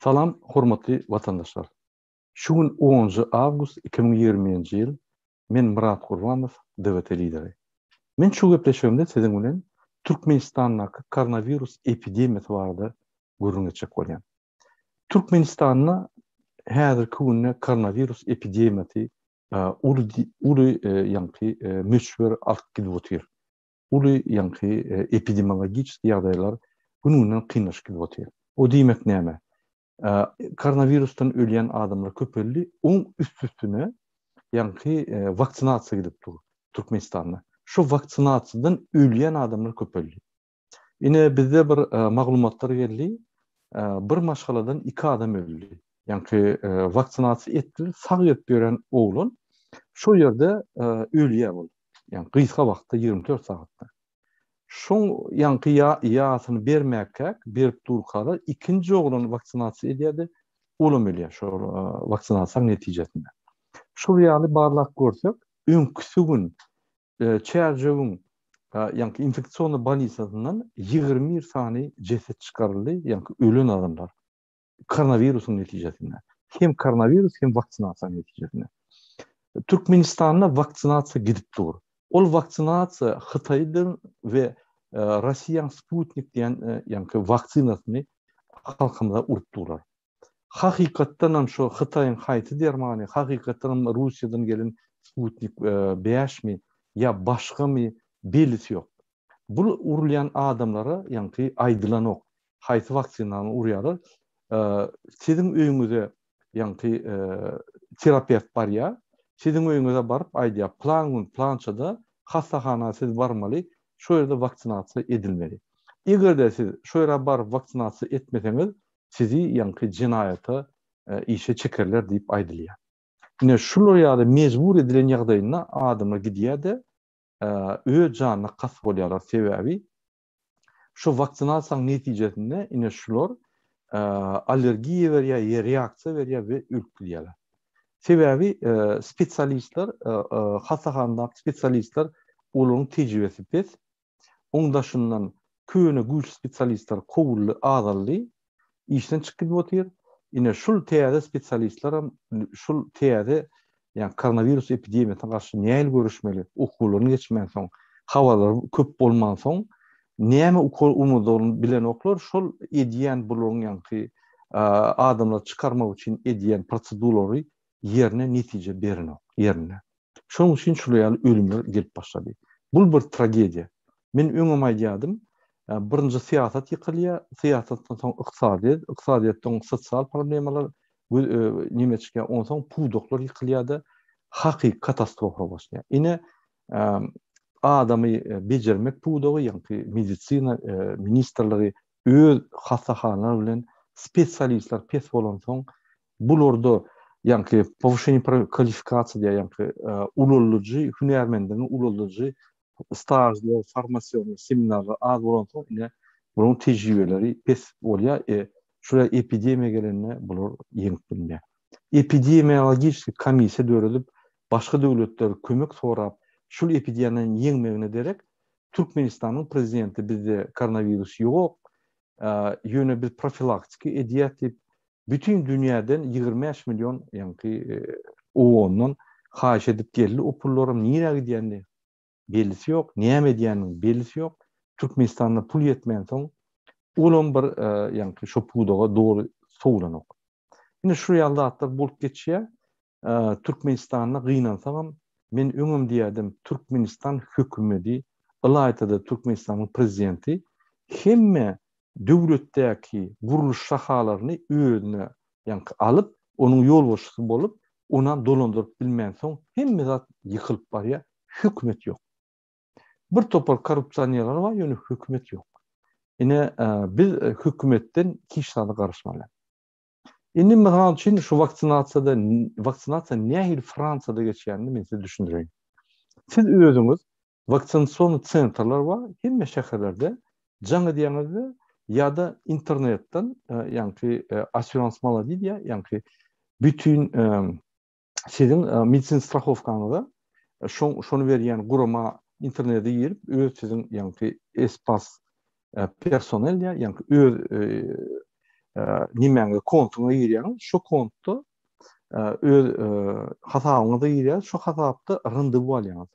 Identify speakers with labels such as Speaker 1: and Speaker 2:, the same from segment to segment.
Speaker 1: Salam hormatly watandaşlar. Şu gün onunjy awgust 2020-nji ýyl men Myrat Gurbanow DWT lideri. Men şu gepleşigimde siziň bilen Türkmenistandaky koronawirus epidemiýasy barada gürrüň etjek bolýan. Türkmenistanda häzirki günde koronawirus epidemiýasy uly uly ýaňky möçber alyp gidip otyr. Uly ýaňky epidemiologiçeskiý ýagdaýlar gün-günden kynlaşyp gidip otyr. O diýmek näme? Koronawirusdan ölýän adamlar köpeldi, oň üst-üstüne ýaňky waksinasiýa gidip dur Türkmenistanda. Şo waksinasiýadan ölýän adamlar köpeldi. Ine bizde bir maglumatlar geldi. Bir maşgaladan iki adam öldi. Ýaňky waksinasiýa etdiler, sag gezip ýören oglan şo ýerde ölýär ol. Ýagny gysga wagtda 24 sagatda. Şoň ýaňky ýasyny bermäkäk, berip durkalar ikinji oglan waksinasiýa edýärdi, olam ölýär şol waksinasiýanyň netijesinde. Şol ýaly barlap görsek, öňküsi gün Çärjewiň ýaňky infeksionnyý bolnisasyndan 21 sany jeset çykaryldy, ýaňky ölen adamlar. Koronawirusyň netijesinde. Hem koronawirus, hem waksinasiýanyň netijesinde. Türkmenistanda waksinasiýa gidip dur. Ol waksinasiýa Hytaýdan we Russiýanyň Sputnik diýen ýaňky waksinasyny halkymyza urup durlar. Hakykatdanam şo Hytaýyň haýsy dermany, hakykatdanam Russiýadan gelen Sputnik bäşmi ýa başgamy bellisi ýok. Bul urulýan adamlara ýaňky aýdylanok, haýsy waksinany urýarlar. Siziň öýüňize ýaňky terapewt barýar, siziň öýüňize baryp aýdýar, plan gün plançada hassahana siz barmaly, şo ýerde waksinasiýa edilmeli. Eger-de siz şo ýere baryp waksinasiýa etmeseňiz, sizi ýaňky jenaýata işe çekerler diýip aýdylýar. Ine şular ýaly mejbur edilen ýagdaýynda adamlar gidýär-de, öz janyna kast bolýarlar. Sebäbi şu waksinasiýanyň netijesinde ine şular allergiýa berýär, ýa reaksiýa berýär we ölüp gidýärler. Sebäbi spesialistler, hassahanadaky spesialistler olaryň tejribesi pes, Oň daşyndan köne güýçli spesialistler kowuldy, azaldy, işden çykyp gidip otyr. Ine şul täze spesialistlerem şul täze ýagny koronawirus epidemiýasyna garşy nähili göreşmeli, okuwlaryny geçmänsoň, habarlary köp bolmansoň, näme ukol urmadygyny bilenoklar, şol edýän bularyň ýaňky adamlary çykarmak üçin edýän proseduralary ýerine netije berenok, ýerinde. Şonuň üçin şular ýaly ölümler gelip başlady. Bul bir tragediýa. Men öňem aýdýardym, birinji syýasat ýykylýar, syýasatdan soň ykdysadyýet, ykdysadyýetden soň sosial problemalar neme çykýar, onsoň pudaklar ýykylýar-da, hakyky katastrofa başlaýar. Ine, adamy bejermek pudagy, ýagny medisina ministrligi öz hassahanalar bilen spesialistler pes bolansoň, bularda ýaňky powyşeniýe kwalifikasiýa diýýär, ýaňky ulaldyjy, hünärmenleriň ulaldyjy stažlar, formasion seminarlar az bolansoň, ine, bularyň tejribeleri pes bolýar, e, şular epidemiýa gelende bular ýeňip bilmeýär. Epidemiologiçeskiý komissiýa döredip, başga döwletler kömek sorap, şul epidemiýany ýeňmegine derek, Türkmenistanyň prezidenti bizde koronawirus ýok, ýöne biz profilaktika edýäs diýip, bütin dünýäden 25 million ýaňky OON-dan haýyş edip geldi, o pullaram nirä gidýäni bellisi ýok, näme edýäniniň bellisi ýok. Türkmenistanda pul ýetmänsoň, olam bir ýaňky şo pudaga doly sowlanok. Ine şu ýaly zatlar bolup geçýär. Türkmenistanda gynansagam, men öňem diýýärdim, Türkmenistan hökümedi, ylaýta-da Türkmenistanyň prezidenti hemme döwletdäki gurluş şahalaryny özüne ýaňky alyp, onuň ýolbaşçysy bolup, onam dolandyryp bilmänsoň, hemme zat ýykylyp barýar, hökümet ýok. Bir topar korrupsionerler bar, ýöne hökümet ýok. Ine, biz hökümetden hiç zada garaşmaly. Indi mysal üçin şu waksinasiýada waksinasiýa nähili Fransiýada geçýänini men size düşündireýin. Siz özüňiz waksinasion sentrler bar, hemme şäherlerde jaň edýäňizde ýa-da internetden ýaňky assurance maladie diýýär, ýaňky bütin siziň medisina strahowkaňyza şoň şony berýän gurama internete girip öz siziň ýaňky espas personel diýýär, ýaňky öz. nimäňize kontuňa girýäňiz, şo kontda öz hasabyňyza girýär, şo hasapda randewu alýaňyz.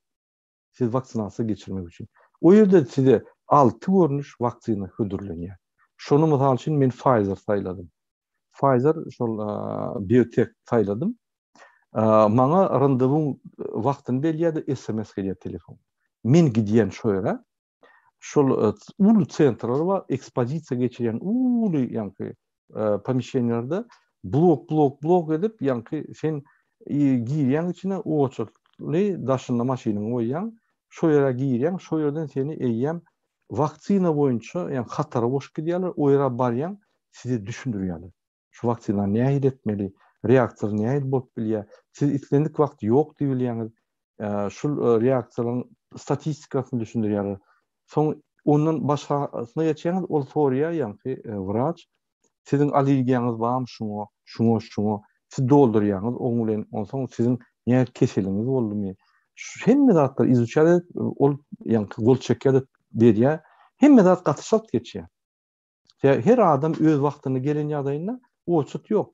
Speaker 1: Siz waksinasiýa geçirmek üçin. O ýerde size 6 görnüş waksina hödürlenýär. Şony mysal üçin men Pfizer saýladym. Pfizer şol BioNTech saýladym. Maňa randewuň wagtyny belýär-de SMS gelýär telefon. Men gidýän şo ýere. Şol uly sentrler bar, ekspozisiýa geçirýän uly ýaňky pomeşeniýelerde blok blok blok edip ýaňky sen girýäň içine oçurtly daşynda maşynyňy goýýaň, şo ýere girýäň, şo ýerden seni eýýäm waksina boýunça ýaňky hatara goşup gidýärler, o ýere barýaň, size düşündirýärler. Şu waksinany nähili etmeli, reaksiýalar nähili bolup bilýär, siz islendik wagt ýok diýip bilýäňiz, şul reaksiýalaryň statistikasyny düşündirýärler. Soň ondan başgasyna geçýäňiz, ol soraýar ýaňky wraç, siziň allergiýaňyz barmy şuňa, şuňa, şuňa, siz doldurýaňyz oň bilen, onsoň siziň nähili keseliňiz boldumy, şu hemme zatlary izuçat edip, ol ýaňky gol çekýär-de berýär. Hemme zat gaty çalt geçýär. Her adam öz wagtynda gelen ýagdaýynda oçut ýok.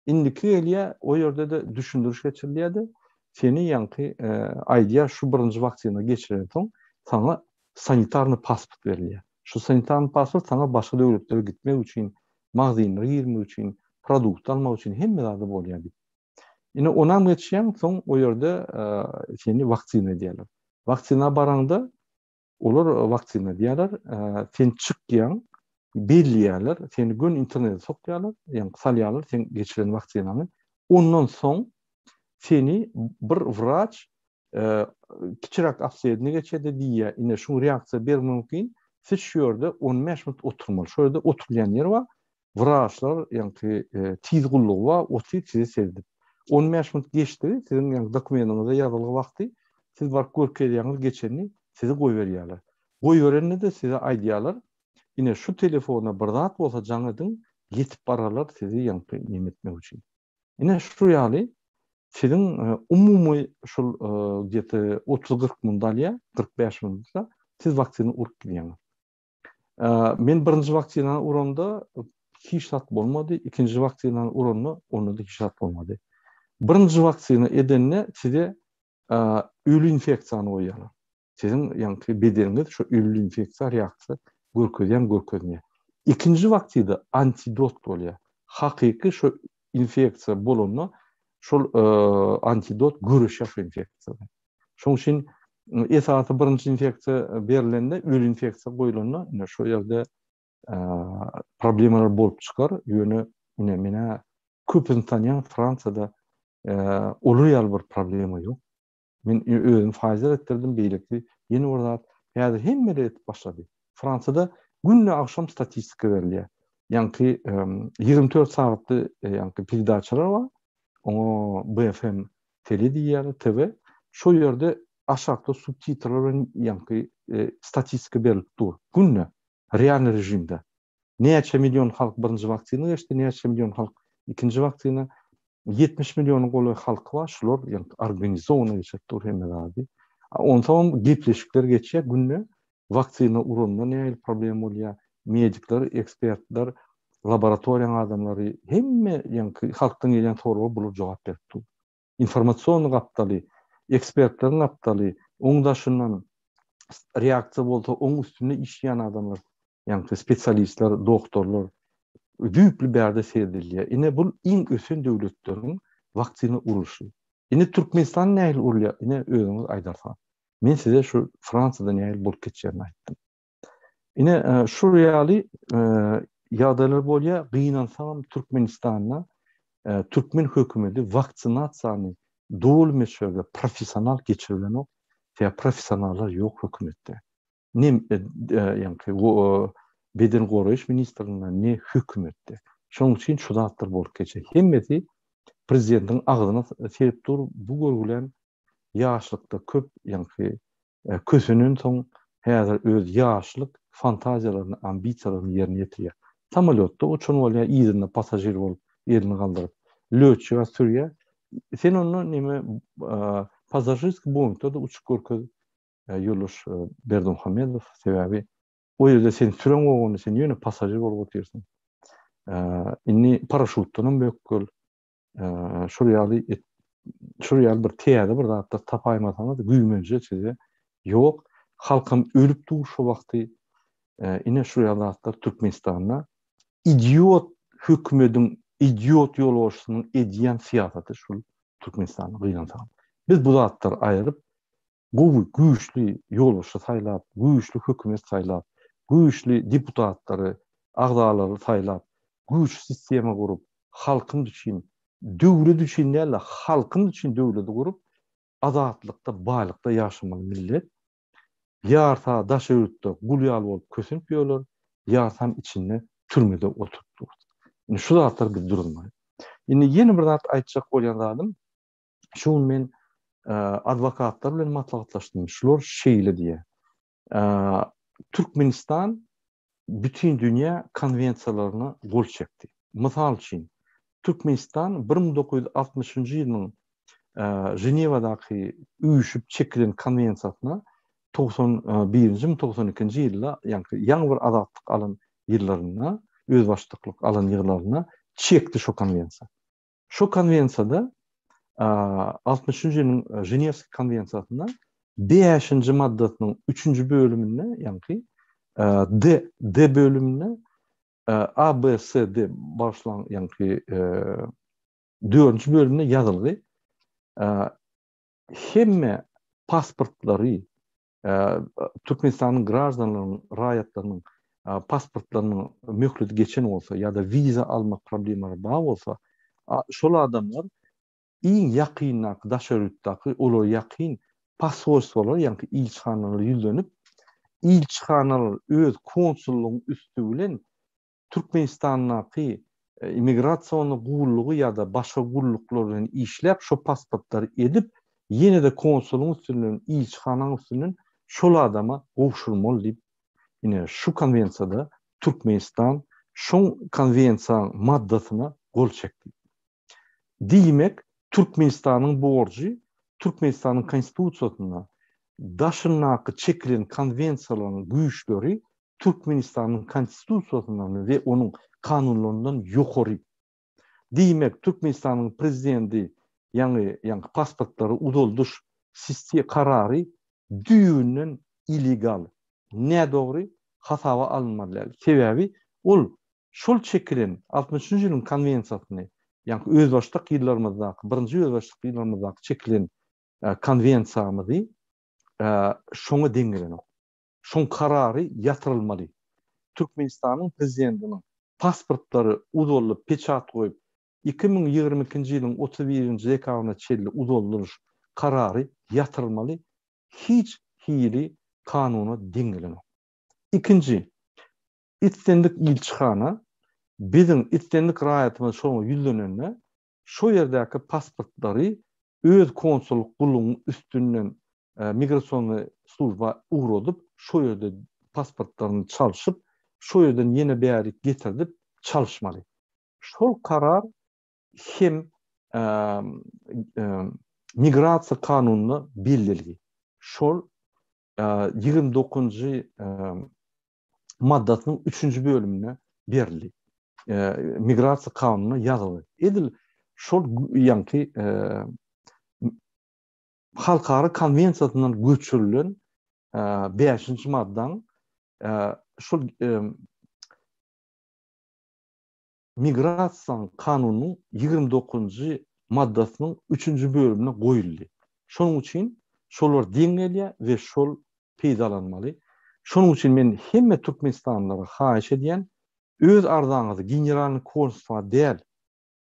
Speaker 1: Indiki gelýär, o ýerde-de düşündiriş geçirilýär-de, seni ýaňky aýdýar, şu birinji waksina geçirensoň, saňa sanitarnyý pasport berilýär. Şu sanitarnyý pasport saňa başga döwletlere gitmek üçin, magazynlara girmek üçin, produkt almak üçin hemme zada bolýar diýip. Ine onam geçýäň, soň o ýerde seni waksina edýärler. Waksina baraňda Olar waksina diýýärler, sen çykýaň, belleýärler, seni göni internete sokýarlar, ýagny salýarlar sen geçiren waksinaňy. Ondan soň seni bir wraç kiçiräk obsledowaniýe geçýär-de diýýär, ine şuň reaksiýa bermegi mümkin, siz şu ýerde 15 minut oturmaly. Şu ýerde oturylýan ýer bar, Wraçlar, ýaňky tiz gullugy bar, otyr size seredip. On bäş minut geçdigi, siziň ýaňky dokumentiňizde ýazylgy wagty, siz baryp görkezýäňiz geçenini, sizi goýberýärler. Goýberende-de size aýdýarlar, ine şu telefona bir zat bolsa jaň ediň, ýetip bararlar sizi ýaňky neme etmek üçin. Ine şu ýaly siziň umumy şul gde-to otuz-kyrk minut alýar, 45 minutda siz waksina urup gidýäňiz. Men birinji waksinany uranda hiç zat bolmady, ikinji waksinany uranda onda-da hiç zat bolmady. Birinji waksina edende size öli infeksiýany goýýarlar. Siziň ýaňky bedeniňiz şu öli infeksiýa reaksiýa görkezýän görkezmeýär. Ikinji waksida antidot bolýar. Hakyky şu infeksiýa bolanda şol antidot göreşýär şu infeksiýa bilen. Şonuň üçin esasy birinji infeksiýa berlende, öli infeksiýa goýlanda, ine şu ýerde problemalar bolup çykar. Ýöne ine men-ä köpüsini tanýan Fransiýada olar ýaly bir problema ýok. Men özüm Pfizer etdirdim, beýleki ýene bir zat. Häzir hemmeler edip başlady. Fransiýada günde agşam statistika berilýär. Ýaňky 24 sagatly ýaňky peredaçalar bar. Oňa BFM tele diýýärler, TV. Şo ýerde aşakda subtitrler bilen ýaňky statistika berlip dur. Günde, realnyý režimde. Näçe million halk birinji waksina geçdi, näçe million halk ikinji waksina. 70 milliona golaý halky bar, şular ýaňky organizowanyý geçirip dur hemme zady. Onsoňam gepleşikler geçýär günde. Waksina uranda nähili problem bolýar, medikler, ekspertler, laboratoriýanyň adamlary hemme ýaňky halkdan gelýän soraga bular jogap berip dur. Informasionnyý gapdaly, ekspertleriň gapdaly, oň daşyndan reaksiýa bolsa oň üstünde işleýän adamlar, ýaňky spesialistler, doktorlar düýpli bärde seredilýär. Ine bul iň ösen döwletleriň waksina urluşy. Indi Türkmenistan nähili urulýar, ine özüňiz aýdarsyňyz. Men size şu Fransiýada nähili bolup geçýänini aýtdym. Ine şu ýaly ýagdaýlar bolýar. Gynansagam Türkmenistanda türkmen hökümeti waksinasiýany doly möçberde professional geçirilenok. Sebäbi professionallar ýok hökümetde. Ne ýaňky beden goraýyş ministrinde, ne hökümetde. Şonuň üçin şu zatlar bolup geçýär. Hemmesi prezidentiň agzyna serip dur. Bu görgülen ýaşlykda köp ýaňky kösenensoň häzir öz ýaşlyk fantaziýalaryny, ambisiýalaryny ýerine ýetirýär. Samolýotda uçan bolýar, yzynda passažir bolup elini galdyryp, lötçiga sürýär. Sen onda neme passažirskiý Boingda-da uçup görkez ýoldaş Berdimuhamedow, sebäbi o ýerde sen süreňok ony, sen ýöne passažir bolup otyrsyň. Indi paraşutdanam bökgel. Şol ýaly şol ýaly bir täze bir zatlar tapaýmasaňyz güýmenje size ýok. Halkam ölüp dur şo wagty. Ine şu ýaly zatlar Türkmenistanda idiot hökümediň idiot ýolbaşçysynyň edýän syýasaty şul Türkmenistanda gynansagam. Biz bu zatlary aýryp gowy güýçli ýolbaşçy saýlap, güýçli hökümet saýlap, güýçli deputatlary, agzalary saýlap, güýçli sistema gurup, halkymyz üçin, döwlet üçin däl-de, halkymyz üçin döwleti gurup, azatlykda, baýlykda ýaşamaly millet. Ýarsa daşary ýurtda gul ýaly bolup kösenip ýörler, ýarsam içinde türmede oturyp dur. Indi şu zatlary biz duruzmaly. Indi ýene bir zat aýtjak bolýan zadym, şu gün men adwokatlar bilen maslahatlaşdym. Şular şeýle diýýär. Türkmenistan bütindünýä konwensiýalaryna gol çekdi. Mysal üçin, Türkmenistan 1960-njy ýylyň Ženewadaky üýşüp çekilen konwensiýasyna 91-nji, 92-nji ýylda, ýagny ýaňy bir azatlyk alan ýyllarynda, özbaşdaklyk alan ýyllarynda çekdi şo konwensiýa. Şu konwensiýada 63-nji ýylyň Ženewskiý konwensiýasynda 5-nji maddasynyň 3-nji bölüminde, ýagny D, D bölüminde A, B, C, D bagyşlaň, ýagny 4-nji bölüminde ýazylgy hemme pasportlary Türkmenistanyň graždanlarynyň, raýatlarynyň pasportlarynyň möhleti geçen bolsa ýa-da wiza almak problemalary bar bolsa, şol adamlar iň ýakyndaky daşary ýurtdaky olara ýakyn posolstwolara, ýagny ilçihanalara ýüzlenip, ilçihanalar öz konsullygyň üsti bilen Türkmenistandaky immigrasiony gullugy ýa-da başga gulluklar bilen işläp şo pasportlary edip ýene-de konsulyň üstünden ilçihanaň üstünden şol adama gowşurmaly diýip ine şu konwensiýada Türkmenistan şoň konwensiýaň maddasyna gol çekdi. Diýmek Türkmenistanyň borjy Türkmenistanyň konstitusiýasynda daşyndaky çekilen konwensiýalaryň güýçleri Türkmenistanyň Konstitusiýasyndan we onuň kanunlaryndan ýokary. Diýmek, Türkmenistanyň Prezidenti ýaňy ýaňky pasportlary uzaldyş siste karary düýbünden illegal, nädogry, hasaba alynmaly däl. Sebäbi ol şol çekilen 63-nji ýylyň konwensiýasyny, ýaňky özbaşdak ýyllarymyzdaky, birinji özbaşdak ýyllarymyzdaky çekilen konwensiýamyzy şoňa deň gelenok. Şoň karary ýatyrylmaly. Türkmenistanyň prezidentiniň pasportlary uzaldyp peçat goýup 2022-nji ýylyň 31-nji dekabryna çenli uzaldylyş karary ýatyrylmaly hiç hili kanuna deň gelenok. Ikinji, islendik ilçihana biziň islendik raýatymyz şoňa ýüzlenende şo ýerdäki pasportlary öz konsullyk gullugyň üstünden migrasionnyý služba ugradyp, şo ýerde pasportlaryny çalşyp, şo ýerden ýene bärik getirdip çalyşmaly. Şol karar hem migrasiýa kanunynda bellilgi. Şol 29-njy maddasynyň üçünji bölüminde berildi. Migrasiýa kanunynda ýazylgy. Edil şol ýaňky halkara konwensiýasyndan göçürilen bäşinji maddaň şol migrasiýanyň kanunynyň 29-njy maddasynyň üçünji bölümine goýuldy. Şonuň üçin şolar deň gelýär we şol peýdalanmaly. Şonuň üçin men hemme türkmenistanlylara haýyş edýän, öz arzaňyzy generalnyý konsulstwa däl,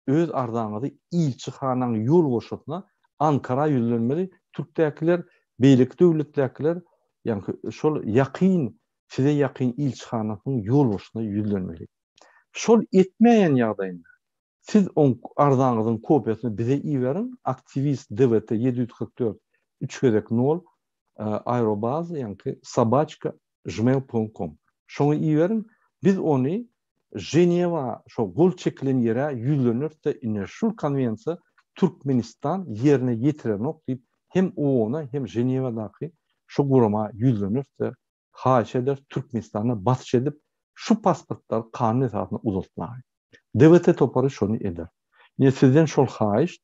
Speaker 1: öz arzaňyzy ilçihanaň ýolbaşçysyna Ankara ýüzlenmeli, türkdäkiler, beýleki döwletdäkiler, ýaňky şol ýakyn, size ýakyn ilçihanasynyň ýolbaşçysyna ýüzlenmeli. Şol etmeýän ýagdaýynda siz oň arzaňyzyň kopiýasyny bize iberiň, aktiwist DWT 744 üç gezek nol aerobaz ýaňky sobaçka gmail com. Şoňa iberiň, biz ony Ženewa şo gol çekilen ýere ýüzleneris-de ine şul konwensiýa Türkmenistan ýerine ýetirenok diýip hem OON-a hem Ženewadaky şo gurama ýüzleneris-de haýyş ederis Türkmenistana basyş edip şu pasportlary kanun esasynda uzaltmagy. DWT topary şony eder. Ine sizden şol haýyşt,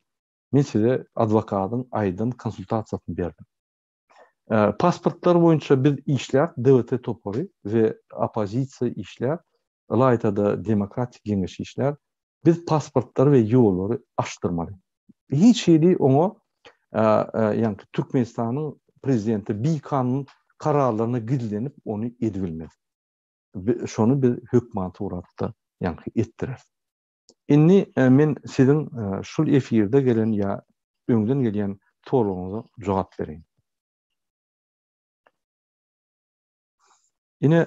Speaker 1: men size adwokadyň aýdan konsultasiýasyny berdim. Pasportlar boýunça biz işläp, DWT topary we oppozisiýa işläp, ylaýta-da Demokratik geňeş işläp, biz pasportlary we ýollary açdyrmaly. Hiç hili oňa ýaňky Türkmenistanyň prezidenti bikanun kararlaryna gizlenip ony edibilmez. Şony biz hökman suratda ýaňky etdireris. Indi men siziň şul efirde gelen ýa öňden gelýän soragyňyza jogap bereýin. Ine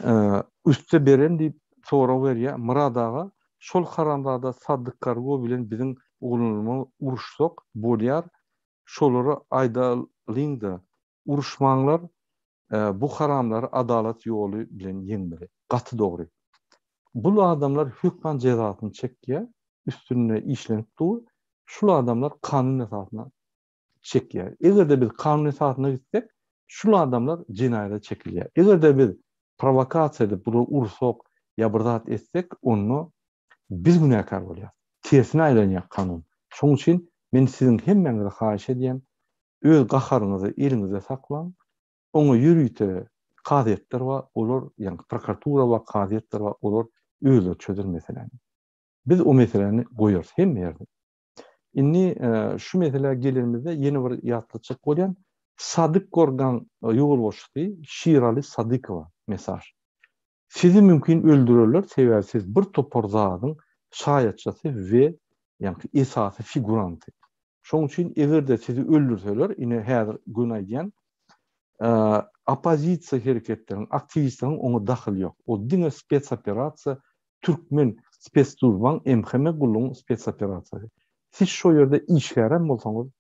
Speaker 1: üste beren diýip sorag berýär Myrat aga şol haramzada Sadyk Kargo bilen biziň oglanlarymyz uruşsak bolýar şolara aýdalyňda uruşmaňlar bu haramlary adalat ýoly bilen ýeňmeli. Gaty dogry. Bul adamlar hökman jezasyny çekýär üstünde işlenip dur şul adamlar kanun esasynda çekýär. Eger-de biz kanun esasynda gitsek, şul adamlar jenaýata çekilýär. Eger-de biz prowokasiýa edip bulary ursak ýa bir zat etsek, onda biz günäkär bolýarys. Tersine aýlanýar kanun. Şonuň üçin men siziň hemmäňize haýyş edýän, öz gaharyňyzy eliňizde saklaň. Oňa ýörite kazyýetler bar, olar, ýagny prokuratura bar, kazyýetler bar, olar özleri çözer meseläni. Biz o meseläni goýarys hemme ýerde. Indi şu meselä gelenimizde ýene bir ýatlatjak bolýan, Sadyk Gorgan ýolbaşçysy Şiraly Sadykowa mesaj. Sizi mümkin öldürerler, sebäbi siz bir topar zadyň şaýatçysy we ýaňky esasy figuranty. Şoň üçin eger-de sizi öldürseler, ine häzir göni aýdýan, oppozisiýa hereketleriniň, aktiwistleriň oňa dahyly ýok. Ol diňe spetsoperasiýa Türkmen spetssluzbaň MHM gullugyň spetsoperasiýasy. Siz şo ýerde işgärem bolsaňyz,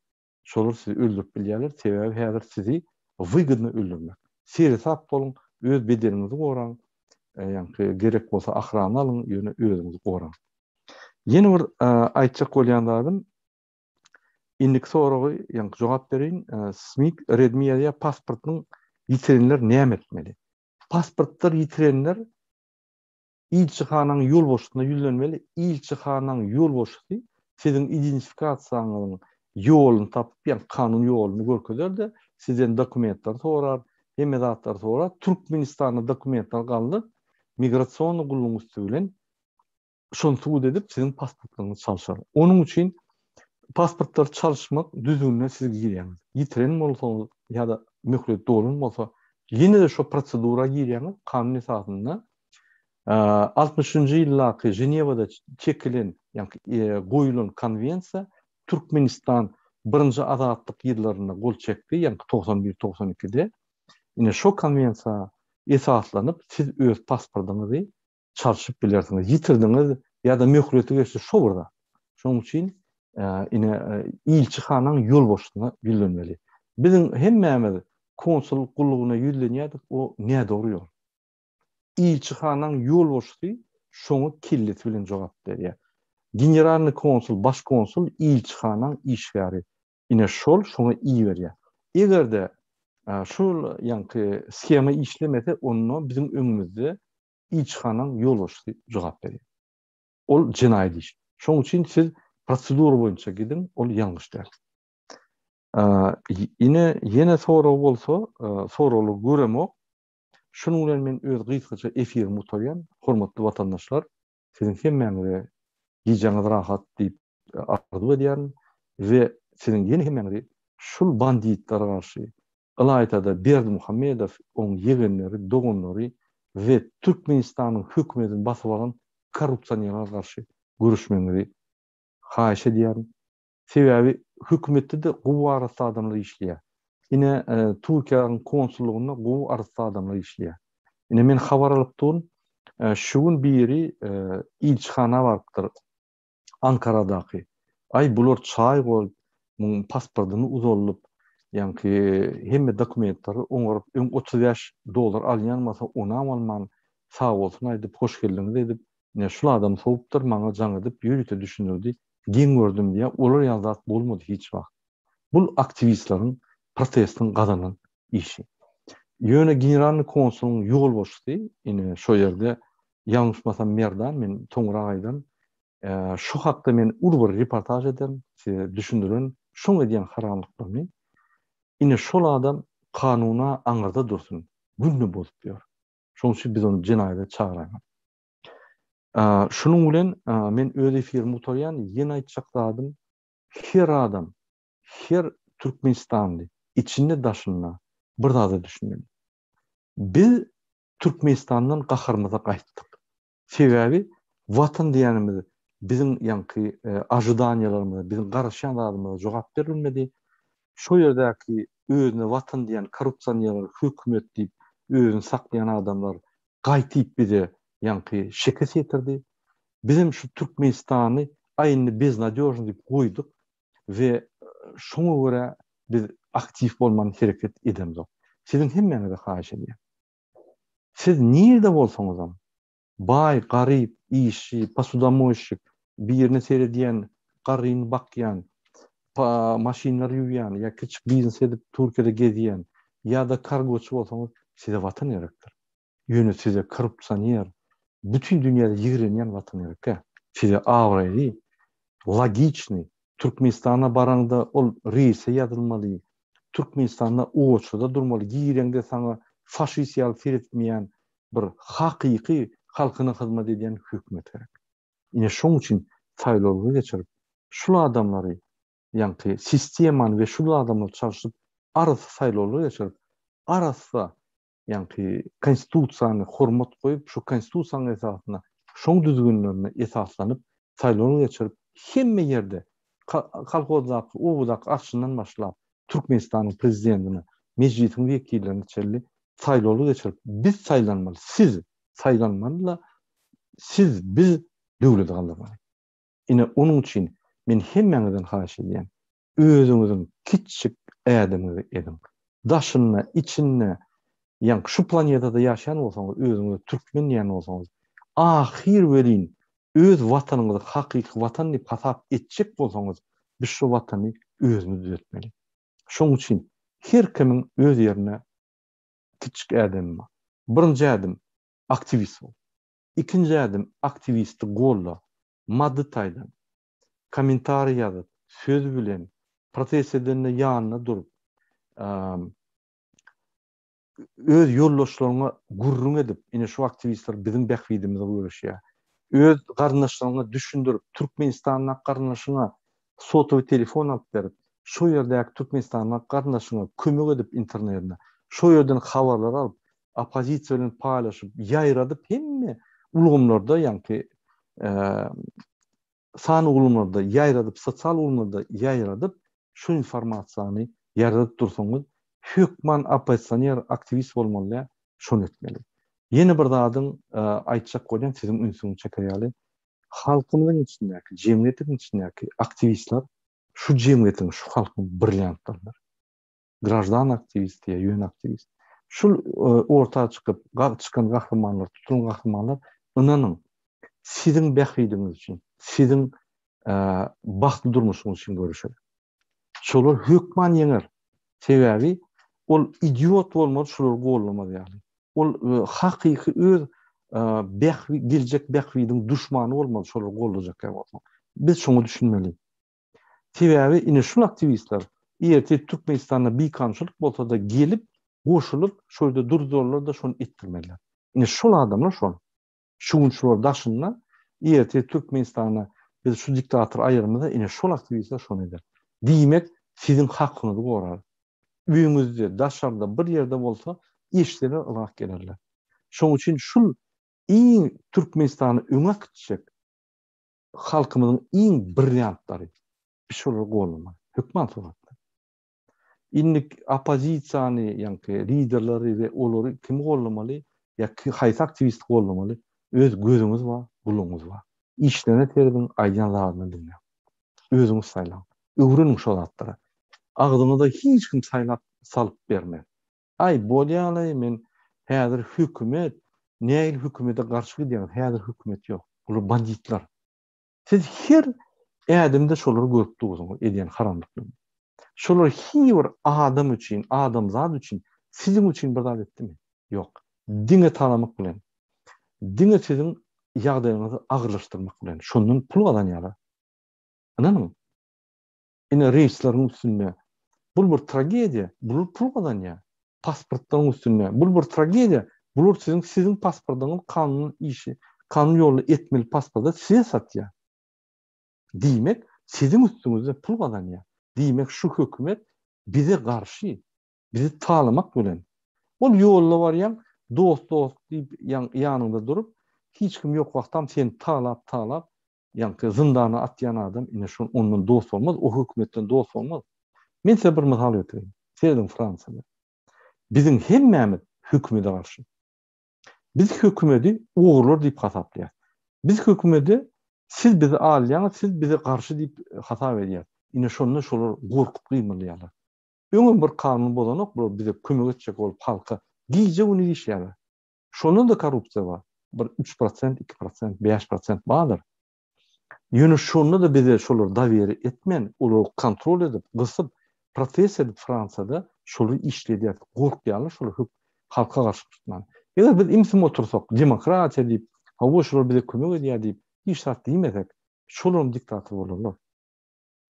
Speaker 1: şolar sizi öldürip bilýärler, sebäbi häzir sizi wygodno öldürmek. Seresap boluň, öz bedeniňizi goraň, ýaňky gerek bolsa ahrana alyň, ýöne özüňizi goraň. Ýene bir aýtjak bolýan zadym, indiki soragy ýaňky jogap bereýin. Smik Redmi ýazýar, pasportyny ýitirenler näme etmeli? Pasportlar ýitirenler Ilçihanaň ýolbaşçysyna ýüzlenmeli, ilçihanaň ýolbaşçysy siziň identifikasiýaňyzyň ýoluny tapyp, ýagny kanun ýoluny görkezer-de, sizden dokumentleri sorar, hemme zatlary sorar, Türkmenistanda dokumentler galdyryp, migrasionnyý gullugyň üsti bilen şony subut edip, siziň pasportlaryňyzy çalşar. Onuň üçin pasportlary çalyşmak düzgünine siz girýäňiz. Ýitiren bolsaňyz ýa-da möhlet dolan bolsa, ýene-de şo prosedura girýäňiz, kanun esasynda Altmyşynjy ýyldaky Ženewada çekilen, ýagny goýulan konwensiýa Türkmenistan birinji azatlyk ýyllarynda gol çekdi, ýagny 91, 92-de. Ine şo konwensiýa esaslanyp siz öz pasportyňyzy çalşyp bilersiňiz. Ýitirdiňiz ýa-da möhleti geçdi şo bir zat. Şonuň üçin ine ilçihanaň ýolbaşçysyna ýüzlenmeli. Biziň hemmämiz konsullyk gullugyna ýüzlenýärdik, o nädogry ýol. Ilçihanaň ýolbaşçysy şoňa kellesi bilen jogap berýär. Generalnyý konsul, baş konsul ilçihanaň işgäri. Ine şol şoňa iberýär. Eger-de şol ýaňky shema işlemese, onda biziň öňümizde ilçihanaň ýolbaşçysy jogap berýär. Ol jenaýat iş. Şoň üçin siz prosedura boýunça gidiň, ol ýalňyş däl. Ine ýene sorag bolsa, soraglary göremok. Şunuň bilen men öz gysgaça efirimi gutarýan. Hormatly watandaşlar, siziň hemmäňize gijäňiz rahat diýip arzuw edýärin we siziň ýene hemmäňizi şul banditlere garşy, ylaýta-da Berdimuhamedow, oň ýegenleri, doganlary we Türkmenistanyň hökümetini basyp alan korrupsionerlere garşy göreşmegiňizi haýyş edýärin. Sebäbi hökümetde-de gowy arassa adamlar işleýär. Ine, Türkiýäniň konsullygynda gowy arassa adamlar işleýär. Ine, men habar alyp durun, şu gün biri ilçihana barypdyr, Ankaradaky. Aý, bular çaý goýup, muň pasportyny uzaldyp, ýaňky hemme dokumentleri oňaryp, öň 35 dollar alýan bolsa, onam alman, sagbolsun aýdyp, hoş geldiňiz edip, ine, şul adamy sowupdyr, maňa jaň edip, ýörite düşündirdi. Geň gördüm diýýär, olar ýaly zat bolmady hiç wagt. Bul aktiwistleriň protestiň gazanan işi. Ýöne generalnyý konsulyň ýolbaşçysy ine şo ýerde ýalňyşmasam Merdan men soňrak aýdan. Şu hakda men uly bir reportaž ederin, size düşündirerin şoň edýän haramlyklaryny. Ine şol adam kanuna aňyrda dursun, günde bozup ýör. Şoň üçin biz ony jenaýata çagyraýmaly. Şunuň bilen men öz efirimi gutarýan, ýene aýtjak zadym, her adam, her türkmenistanly içinde daşynda bir zada düşünmeli. Biz Türkmenistandan gaharymyza gaýtdyk. Sebäbi Watan diýenimiz biziň ýaňky ožidaniýalarymyza, biziň garaşýan zadymyza jogap berilmedi. Şo ýerdäki özüne Watan diýen korrupsionerler, hökümet diýip özüni saklaýan adamlar gaýtyp bize ýaňky şekes ýetirdi. Bizem şu Türkmenistany aý indi beznadýožnyý diýip goýduk we şoňa görä biz aktiw bolman hereket edemzok. Siziň hemmäňize haýyş edýän. Siz nirde bolsaňyzam, baý, garyp, işçi, posudamoýşik, birine seredýän, garryny bakýan, maşynlary ýuwýan ýa kiçik biznes edip Türkiýede gezýän ýa-da kargoçy bolsaňyz, size Watan gerekdir. Ýöne size korrupsioner, bütin dünýäde ýigrenýän Watan gerek däl. Size abraýly, logiçnyý, Türkmenistana baraňda ol reýse ýazylmaly, Türkmenistanda oçurda durmaly, gireňde saňa faşist ýaly seretmeýän bir hakyky halkyna hyzmat edýän hökümet gerek. Ine şoň üçin saýlawlary geçirip, şul adamlary ýaňky sistemany we şul adamlary çalşyp arassa saýlawlary geçirip, arassa ýaňky konstitusiýany hormat goýup, şu konstitusiýanyň esasynda, şoň düzgünlerine esaslanyp saýlawlar geçirip, hemme ýerde, kolhozdaky, obadaky arçyndan başlap, Türkmenistanyň prezidentine, Mejlisiň wekillerine çenli saýlawlar geçirip, biz saýlanmaly, siz saýlanmaly-da, siz, biz döwleti galdyrmaly. Ine, onuň üçin men hemmäňizden haýyş edýän, özüňiziň kiçjik ädimiňizi ediň. Daşynda, içinde, ýaňky şu planetada ýaşaýan bolsaňyz, özüňize türkmen diýýän bolsaňyz, ahyr welin öz watanyňyzy hakyky watan diýip hasap etjek bolsaňyz, biz şu watany özümiz düzetmeli. Şonuň üçin her kimiň öz ýerine kiçjik ädimi bar. Birinji ädim, aktiwist bol. Ikinji ädim, aktiwisti golda, maddy taýdan. Kommentariý ýazyp, söz bilen, protest edende ýanynda durup, öz ýoldaşlaryňa gürrüň edip, ine şu aktiwistler biziň bähbidimize göreşýär. Öz garyndaşlaryňa düşündirip, Türkmenistandaky garyndaşyňa sotowy telefon alyp berip, şo ýerdäki Türkmenistandaky garyndaşyňa kömek edip internetine, şo ýerden habarlar alyp, oppozisiýa bilen paýlaşyp, ýaýradyp hemme ulgamlarda ýaňky san ulgamlarda ýaýradyp, sosial ulgamlarda ýaýradyp, şu informasiýany ýaýradyp dursaňyz, hökman oppozisioner, aktiwist bolmaly däl, şony etmeli. Ýene bir zadyň aýtjak bolýan, siziň ünsüňizi çeker ýaly, halkymyzyň içindäki, jemgyýetiň içindäki aktiwistler şu jemgyýetiň, şu halkyň brilliantlarydyr. Graždan aktiwist ýa ýöne aktiwist. Şul orta çykyp, çykan gahrymanlar, tutulan gahrymanlar ynanyň, siziň bähbidiňiz üçin, siziň bagtly durmuşyňyz üçin göreşer. Şolar hökman ýeňer. Sebäbi ol idiot bolmaly şulary gollamaz ýaly. Ol hakyky öz bähbi geljek bähbidiň duşmany bolmaly şolary gollajak ýaly bolsa. Biz şoňa düşünmeli. Sebäbi ine şul aktiwistler ertir Türkmenistanda bikanunçylyk bolsada gelip goşulyp şo ýerde durdurarlar-da şony etdirmezler. Ine şol adamlar şol. Şu gün şular daşynda ertir Türkmenistanda biz şu diktatory aýyrmyza ine şol aktiwistler şony eder. Diýmek siziň hakyňyzy gorar. Öýüňizde daşarda bir ýerde bolsa eşitseler ylgap gelerler. Şoň üçin şul iň Türkmenistany öňe äkitjek halkymyzyň iň brilliantlary. Biz şolary gollamaly. Hökman suratda. Indi oppozisiýany, ýaňky liderleri we olary kimi gollamaly, ýa haýsy aktiwisti gollamaly, öz gözüňiz bar, gulagyňyz bar. Işlerine serediň, aýdýan zadyny diňläň. Özüňiz saýlaň. Öwreniň şo zatlara. Agzyňyza hiç kim saýlap salyp bermez. Aý, bolýa-laý, men häzir hökümet, nähili hökümete garşy gidýäňiz, häzir hökümet ýok. Bular banditler. Siz her ädimde şolary görüp dursuňyz, edýän haramlyklaryny. Şolar hiç bir adam üçin, adamzat üçin, siziň üçin bir zat etdimi? Ýok. Diňe talamak bilen. Diňe siziň ýagdaýyňyzy agyrlaşdyrmak bilen şondan pul gazanýarlar. Ynanyň. Ine reýsleriň üstünde bul bir tragediýa, bular pul gazanýar. Pasportlaryň üstünde bul bir tragediýa, bular siziň siziň pasportyňyz kanun işi, kanun ýolda etmeli pasporty size satýar. Diýmek, siziň üstüňizde pul gazanýar. Diýmek, şu hökümet bize garşy, bizi talamak bilen. Ol ýolda barýaň, dost-dost diýip ýanyňda durup, hiç kim ýok wagtam seni talap-talap, ýaňky zyndana atýan adam ine şol ondan dost bolmaz, o hökümetden dost bolmaz. Men size bir mysal getireýin. Serediň Fransiýada. Biziň hemmämiz hökümete garşy. Biz hökümeti ogrular diýip hasaplaýarys. Biz hökümete siz bizi alýaňyz, siz bize garşy diýip hasap edýäris. Ine şonda şolar gorkup gymylýarlar. Öňem bir kanun bozanok bular bize kömek etjek bolup halka gije-gündiz işleýärler. Şonda-da korrupsiýa bar. Bir üç prosent, iki prosent, bäş prosent bardyr. Ýöne şonda-da bize şolar doweri etmän, olary kontrol edip, gysyp, protest edip Fransiýada şolary işledýär. Gorkýarlar şolar hök halka garşy çykman. Eger biz ümsüm otursak, demokratiýa diýip, hawa şolar bize kömek edýär diýip, hiç zat diýmesek, şolaram diktator bolarlar.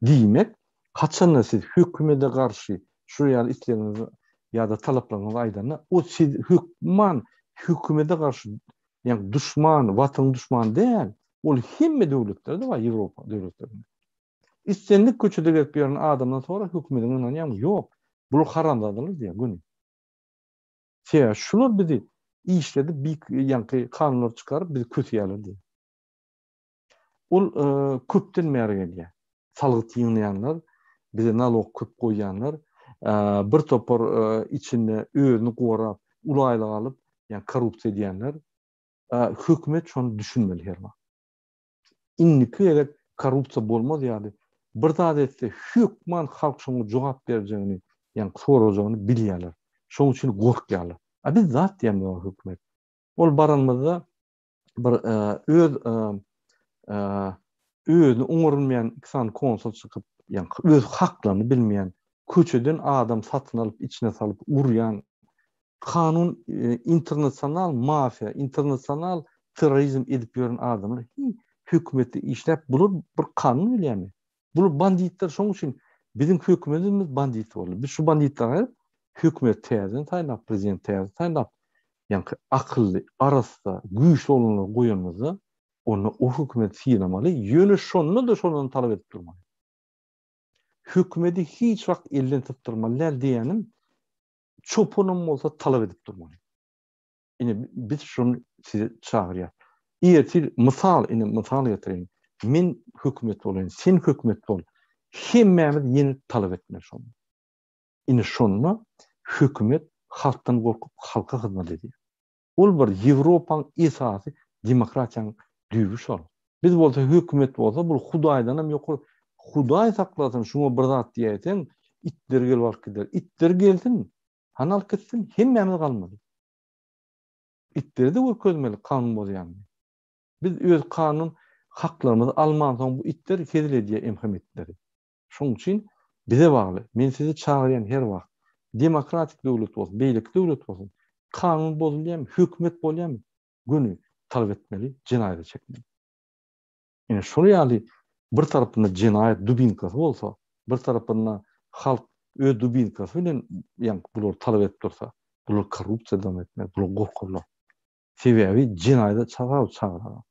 Speaker 1: Diýmek, haçanda siz hökümede garşy şu ýaly islegiňizi ýa-da talaplaryňyzy aýdanda, o siz hökman hökümede garşy, ýagny duşman, watanyň duşmany däl. Ol hemme döwletlerde bar, Ýewropa döwletlerinde. Islendik köçede gezip ýören adamdan sora hökümediňe ynanýaňmy? Ýok. Bular haramzadalar diýýär göni. Sebäbi şular bizi işledip, ýaňky kanunlar çykaryp bizi köseýärler diýýär. Ol köpden bäri gelýär. Salgyt ýygnaýanlar, bize nalog köp goýýanlar, bir topar içinde özüni gorap, uly aýlyk alyp, ýagny korrupsiýa edýänler. Hökümet şony düşünmeli her wagt. Indiki gezek korrupsiýa bolmaz ýaly bir zat etse hökman halk şoňa jogap berjegini, ýagny sorajagyny bilýärler. Şonuň üçin gorkýarlar. A biz zat diýemzok hökümet. Ol baranymyzda bir öz özüni oňarylmaýan iki sany konsul çykyp, ýagny öz haklaryny bilmeýän, köçeden adam satyn alyp içine salyp urýan, kanun internasional mafiýa, internasional terrorizm edip ýören adamlar hiç hökümetde işläp bular bir kanun bilýärmi? Bular banditler şoň üçin biziň hökümetimiz bandit boldy. Biz şu banditleri aýryp hökümet täzeden saýlap, prezident täze saýlap, ýaňky akylly, arassa, güýçli oglanlary goýanymyzda, onda o hökümeti sylamaly, ýöne şonda-da şondan talap edip durmaly. Hökümeti hiç wagt elden sypdyrmaly däl diýýänim, çopanam bolsa talap edip durmaly. Ine, biz şony sizi çagyrýas. Ertir mysal, ine mysal getireýin. Men hökümet bolaýyn, sen hökümet bol. Hemmämiz ýene talap etmeli şony. Ine şonda hökümet halkdan gorkup halka hyzmat edýär. Ol bir Ýewropaň esasy demokratiýaň düýbi şol. Biz bolsa hökümet bolsa bul hudaýdanam ýokary hudaý saklasyn şuňa bir zat diýäýseň itler gelip alyp gider. Itler gelsin hany alyp gitsin hemmämiz galmaly. Itleri-de görkezmeli kanun bozýanyny. Biz öz kanun haklarymyzy almansoň bu itler hezil edýär emhem itleri. Şonuň üçin bize bagly. Men sizi çagyrýan her wagt. Demokratik döwlet bolsun, beýleki döwlet bolsun, kanun bozulýarmy, hökümet bolýarmy, göni talap etmeli, jenaýata çekmeli. Ine şol ýaly bir tarapynda jenaýat dubinkasy bolsa, bir tarapynda halk öz dubinkasy bilen ýaňky bulary talap edip dursa, bular korrupsiýa dowam etmez, bular gorkarlar. Sebäbi jenaýata çagyrarlar.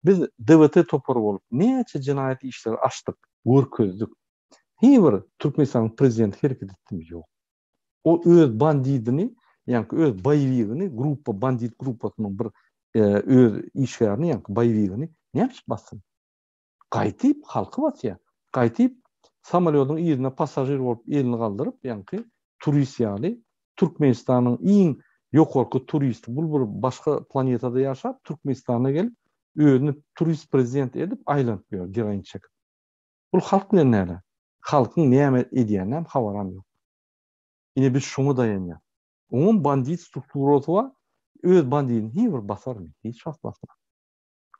Speaker 1: Biz DWT topary bolup näçe jenaýat işleri açdyk, görkezdik. Hiý bir Türkmenistanyň prezidenti hereket etdimi? Ýok. O öz bandidini, ýaňky öz boýewigini, gruppa, bandit gruppasynyň bir öz işgärini, ýaňky boýewigini näme üçin bassyn? Gaýtyp halky basýar. Gaýtyp samolýodyň yzyna passažir bolup elini galdyryp, ýaňky turist ýaly Türkmenistanyň iň ýokarky turisti bul bir başga planetada ýaşap Türkmenistana gelip özüni turist prezident edip aýlanyp ýör geroin çekip. Bul halk bilen näle? Halkyň näme edýäninem habaram ýok. Ine biz şoňa daýanýas. Oňam bandit strukturasy bar, öz bandidini hiç bir basarmy? Hiç wagt basmaz.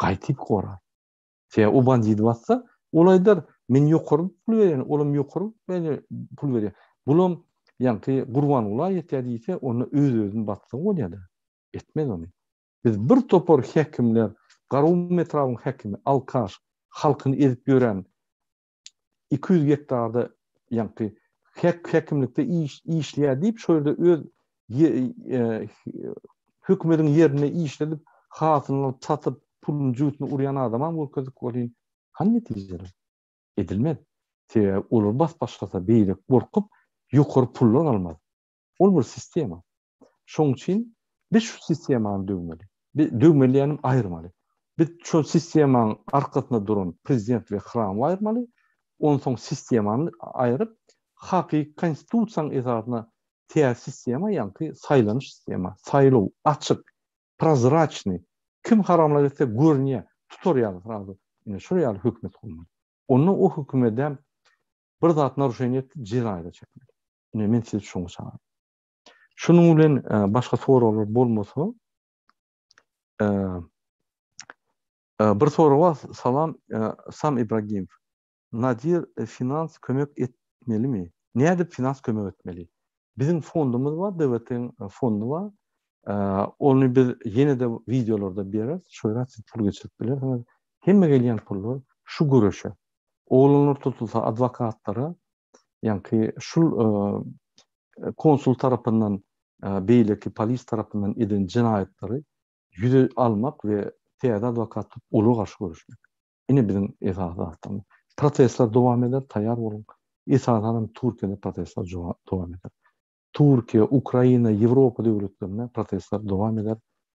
Speaker 1: Gaýtyp gorar. Sebäbi o bandidi bassa, ol aýdar, men ýokary pul berýän, olam ýokary pul berýär. Bulam ýaňky Gurbangula ýetýär diýse, onda öz-özüni basdygy bolýar-da. Etmez ony. Biz bir topar häkimler, Garagum etrabyň häkimi alkaş, halkyny ezip ýören 200 gektarda ýaňky häkimlikde iş işleýär diýip şo ýerde öz e, hökümediň ýerinde işledip hasylyny alyp satyp puluny jübüsine urýan adamam görkezdik welin hany netijeler? Edilmez. Sebäbi olar basyp başlasa beýle gorkup ýokary pullar almaz. Ol bir sistema. Şoň üçin biz şu sistemany döwmeli. Biz döwmeli diýenim aýyrmaly. Biz şu sistemanyň arkasynda duran prezident we hramy aýyrmaly. Onsoň sistemany aýyryp, hakyky konstitusiýanyň esasynda täze sistema, ýaňky saýlanyş sistema, saýlaw, açyk, prozraçnyý, kim haramlyk etse görünýär, tutar ýaly srazu. Ine şol ýaly hökümet gurmaly. Onda o hökümedem bir zat naruşeniýe etdi, jezaýa çekmeli. Ine men sizi şoňa çagyrýan. Şunuň bilen e, başga soraglar bolmasa, e, e, bir sorag bar, salam, Sam Ibragimow. Nadir finans kömek etmelimi? Nädip finans kömek etmeli? Biziň fondumyz bar, DWT-iň fondy bar. Ony biz ýene-de wideolarda bereris. Şo ýere siz pul geçirip bilersiňiz. Hemme gelýän pullar şu göreşe. Oglanlar tutulsa adwokatlara, ýaňky şul konsul tarapyndan, beýleki polis tarapyndan eden jenaýatlary ýüze almak we täze adwokat tutup olara garşy göreşmek. Ine biziň esasy zatlarymyz. Protestler dowam eder, taýýar boluň. Esasan hem Türkiýede protestler dowam eder. Türkiýe, Ukraina, Ýewropa döwletlerinde protestler dowam eder.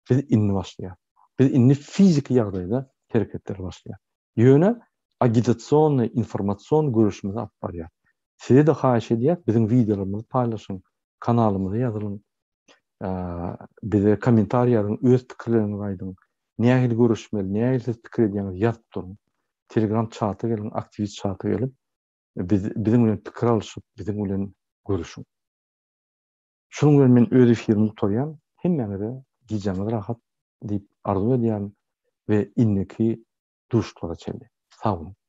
Speaker 1: Biz indi başlaýarys. Biz indi fiziki ýagdaýda hereketler başlaýar. Ýöne agitasionnyý, informasion göreşimizi alyp barýarys. Size-de haýyş edýäs, biziň wideolarymyzy paýlaşyň, kanalymyza ýazylyň, bize kommentariý ýazyň, öz pikirleriňizi aýdyň. Nähili göreşmeli, nähili siz pikir edýäňiz ýazyp duruň. Telegram çata geliň, aktiwist çata gelip, biz biziň bilen pikir alyşyp, biziň bilen görüşiň. Şunuň bilen men öz efirimi gutarýan. Hemmäňize gijäňiz rahat diýip arzuw edýärin we indiki duşuşyklara çenli. Sag boluň.